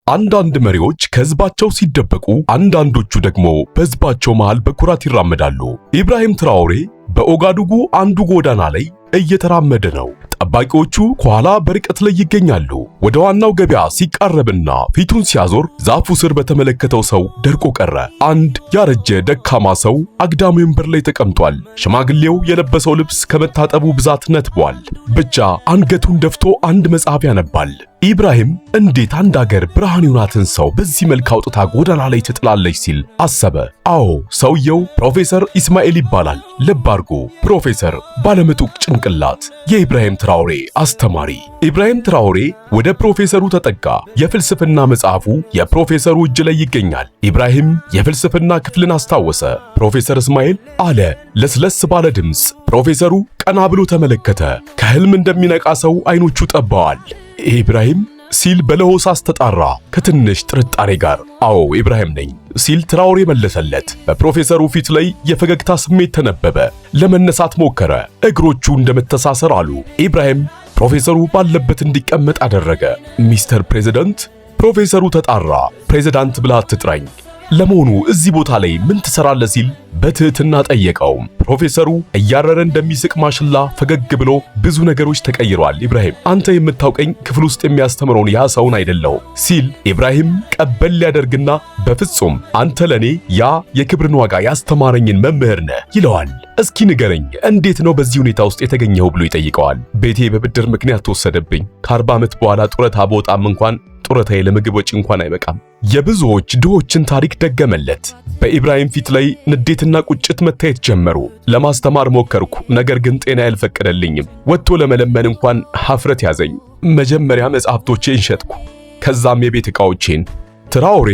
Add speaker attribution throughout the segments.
Speaker 1: አንዳንድ መሪዎች ከህዝባቸው ሲደበቁ፣ አንዳንዶቹ ደግሞ በህዝባቸው መሃል በኩራት ይራመዳሉ። ኢብራሂም ትራኦሬ በኦጋዱጉ አንዱ ጎዳና ላይ እየተራመደ ነው። ጠባቂዎቹ ከኋላ በርቀት ላይ ይገኛሉ። ወደ ዋናው ገበያ ሲቃረብና ፊቱን ሲያዞር ዛፉ ስር በተመለከተው ሰው ደርቆ ቀረ። አንድ ያረጀ ደካማ ሰው አግዳሚ ወንበር ላይ ተቀምጧል። ሽማግሌው የለበሰው ልብስ ከመታጠቡ ብዛት ነትቧል። ብቻ አንገቱን ደፍቶ አንድ መጽሐፍ ያነባል። ኢብራሂም እንዴት አንድ አገር ብርሃን የሆናትን ሰው በዚህ መልክ አውጥታ ጎዳና ላይ ትጥላለች ሲል አሰበ። አዎ፣ ሰውየው ፕሮፌሰር ኢስማኤል ይባላል። ልብ አድርጎ ፕሮፌሰር፣ ባለምጡቅ ጭንቅላት፣ የኢብራሂም ትራኦሬ አስተማሪ። ኢብራሂም ትራኦሬ ወደ ፕሮፌሰሩ ተጠጋ። የፍልስፍና መጽሐፉ የፕሮፌሰሩ እጅ ላይ ይገኛል። ኢብራሂም የፍልስፍና ክፍልን አስታወሰ። "ፕሮፌሰር እስማኤል" አለ ለስለስ ባለ ድምፅ። ፕሮፌሰሩ ቀና ብሎ ተመለከተ። ከህልም እንደሚነቃ ሰው አይኖቹ ጠበዋል። "ኢብራሂም" ሲል በለሆሳስ ተጣራ ከትንሽ ጥርጣሬ ጋር። "አዎ፣ ኢብራሂም ነኝ" ሲል ትራኦሬ መለሰለት። በፕሮፌሰሩ ፊት ላይ የፈገግታ ስሜት ተነበበ። ለመነሳት ሞከረ። እግሮቹ እንደመተሳሰር አሉ። ኢብራሂም ፕሮፌሰሩ ባለበት እንዲቀመጥ አደረገ። "Mister President" ፕሮፌሰሩ ተጣራ። "ፕሬዚዳንት ብለህ አትጥራኝ። ለመሆኑ እዚህ ቦታ ላይ ምን ትሰራለህ?" ሲል በትህትና ጠየቀው። ፕሮፌሰሩ እያረረ እንደሚስቅ ማሽላ ፈገግ ብሎ "ብዙ ነገሮች ተቀይረዋል ኢብራሂም፣ አንተ የምታውቀኝ ክፍል ውስጥ የሚያስተምረውን ያ ሰውን አይደለሁም" ሲል ኢብራሂም ቀበል ሊያደርግና "በፍጹም፣ አንተ ለኔ ያ የክብርን ዋጋ ያስተማረኝን መምህር ነህ" ይለዋል። "እስኪ ንገረኝ፣ እንዴት ነው በዚህ ሁኔታ ውስጥ የተገኘኸው?" ብሎ ይጠይቀዋል። "ቤቴ በብድር ምክንያት ተወሰደብኝ። ከ40 ዓመት በኋላ ጡረታ ብወጣም እንኳን ጡረታዬ ለምግብ ወጪ እንኳን አይበቃም።" የብዙዎች ድሆችን ታሪክ ደገመለት። በኢብራሂም ፊት ላይ ንዴትና ቁጭት መታየት ጀመሩ። "ለማስተማር ሞከርኩ፣ ነገር ግን ጤናዬ አልፈቀደልኝም። ወጥቶ ለመለመን እንኳን ሀፍረት ያዘኝ። መጀመሪያ መጽሐፍቶቼን ሸጥኩ፣ ከዛም የቤት ዕቃዎቼን።" ትራኦሬ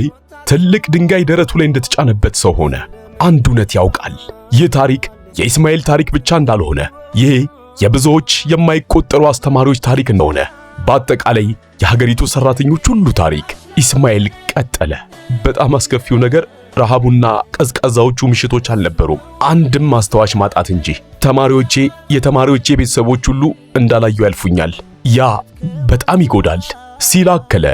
Speaker 1: ትልቅ ድንጋይ ደረቱ ላይ እንደተጫነበት ሰው ሆነ። አንድ እውነት ያውቃል። ይህ ታሪክ የኢስማኤል ታሪክ ብቻ እንዳልሆነ፣ ይሄ የብዙዎች የማይቆጠሩ አስተማሪዎች ታሪክ እንደሆነ፣ በአጠቃላይ የሀገሪቱ ሰራተኞች ሁሉ ታሪክ። ኢስማኤል ቀጠለ። "በጣም አስከፊው ነገር ረሃቡና ቀዝቃዛዎቹ ምሽቶች አልነበሩም፣ አንድም አስታዋሽ ማጣት እንጂ። ተማሪዎቼ፣ የተማሪዎቼ ቤተሰቦች ሁሉ እንዳላዩ ያልፉኛል። ያ በጣም ይጎዳል" ሲል አከለ።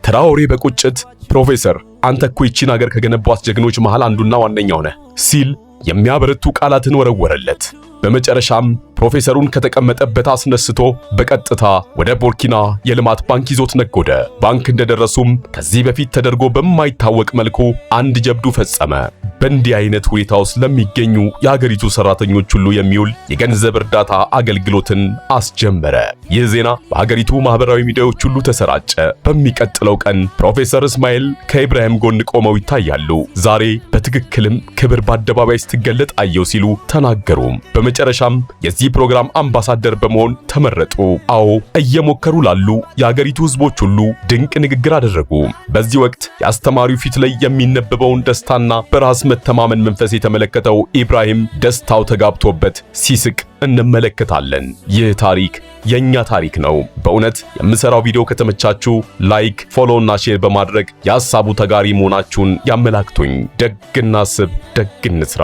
Speaker 1: ትራኦሬ በቁጭት "ፕሮፌሰር፣ አንተ እኮ ይቺን አገር ከገነቧት ጀግኖች መሃል አንዱና ዋነኛው ነህ" ሲል የሚያበረቱ ቃላትን ወረወረለት። በመጨረሻም ፕሮፌሰሩን ከተቀመጠበት አስነስቶ በቀጥታ ወደ ቡርኪና የልማት ባንክ ይዞት ነጎደ። ባንክ እንደደረሱም ከዚህ በፊት ተደርጎ በማይታወቅ መልኩ አንድ ጀብዱ ፈጸመ። በእንዲህ አይነት ሁኔታ ውስጥ ለሚገኙ የሀገሪቱ ሰራተኞች ሁሉ የሚውል የገንዘብ እርዳታ አገልግሎትን አስጀመረ። ይህ ዜና በሀገሪቱ ማህበራዊ ሚዲያዎች ሁሉ ተሰራጨ። በሚቀጥለው ቀን ፕሮፌሰር እስማኤል ከኢብራሂም ጎን ቆመው ይታያሉ። "ዛሬ በትክክልም ክብር በአደባባይ ስትገለጥ አየሁ" ሲሉ ተናገሩ። በመጨረሻም የዚህ ፕሮግራም አምባሳደር በመሆን ተመረጡ። አዎ፣ እየሞከሩ ላሉ የሀገሪቱ ህዝቦች ሁሉ ድንቅ ንግግር አደረጉ። በዚህ ወቅት የአስተማሪው ፊት ላይ የሚነበበውን ደስታና በራስ መተማመን መንፈስ የተመለከተው ኢብራሂም ደስታው ተጋብቶበት ሲስቅ እንመለከታለን። ይህ ታሪክ የኛ ታሪክ ነው። በእውነት የምሰራው ቪዲዮ ከተመቻችሁ like፣ follow እና share በማድረግ የሐሳቡ ተጋሪ መሆናችሁን ያመላክቱኝ። ደግ እናስብ፣ ደግ እንስራ።